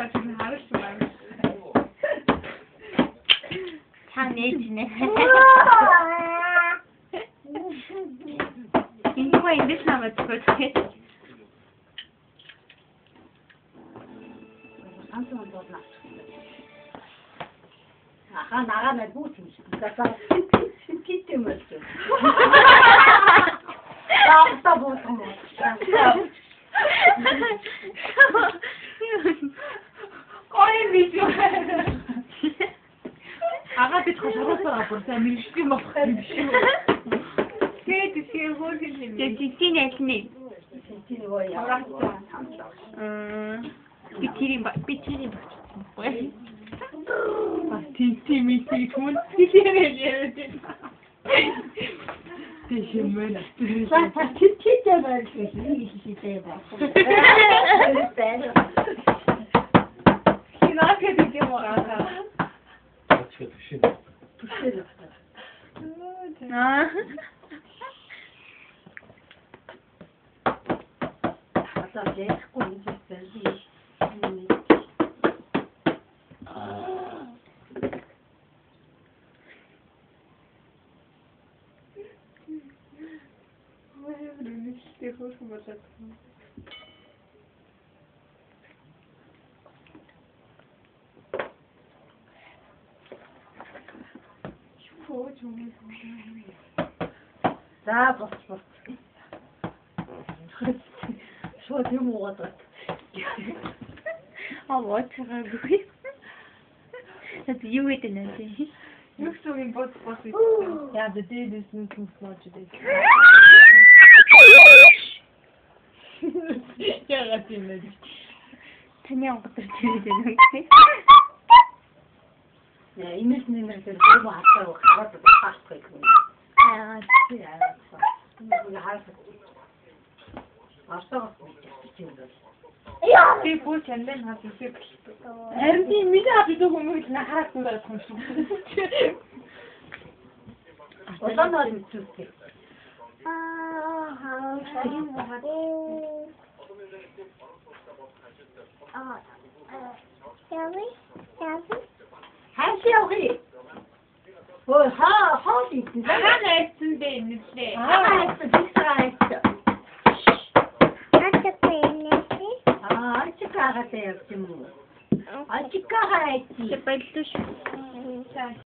Яа, харалт байна. Та нээж нэ. Энэ гоо ингэж намайг зөхөж. Ганцхан болно. Аха нагаа нэг бүүт юм шиг. Кит юм бол. Таахта буусан. Гоё видео. Агаа бид хошруулсаар бүр сайн мэрэгжлийн юм болох юм биш үү? Тэгээд тийш хөөрхөн юм. Тэгээд жинхэнэ аль нэ? Тийм гоё яа. Би тэрийн би тэрийн багчсан байхгүй. Бас тийм тийм тийм түн хэлээрээ яриад байна. Тийш юм байна. За тэр тийтэй байл гэж нэг хийлээ ба. Хинаа гэдэг юм уу аа. Түшээ. Аа. Одоо ярихгүй юм шиг байна. Үнэхээр хөөрхөн болоод. Хөөж юм. За бос бос. Шууд юм уугаад байна. Аа боцгаагүй. Тэд юу гэдэг нэ тий. Юу гэсэн юм бод бос. Яа, дээдээс нь сүнс нууж дээ. Яагаад юм бэ? Таны онгоцор чирээд байна юм. Яа, имээс нэмэр дээр бүх хатаа хараад таахгүй юм. Аа, яа. Нэг хараад. Артаа юм бол. Би бүр чандаа хаад үсэг. Харин тийм миний хад идэг хүмүүс л хараад байх юм шиг. Улаанаар мэдүүлдэг. Аа, юм уу? Аа. Яви? Яви? Хааш явах юм? Ой, хаа хоол идэн. Хаана айцсан бэ нэлээ? Хаа айцсан, тэгсээ айцсан. Аа, ачикагаа явж юм уу? Ачикагаа айцсан. Баярлалаа шүү.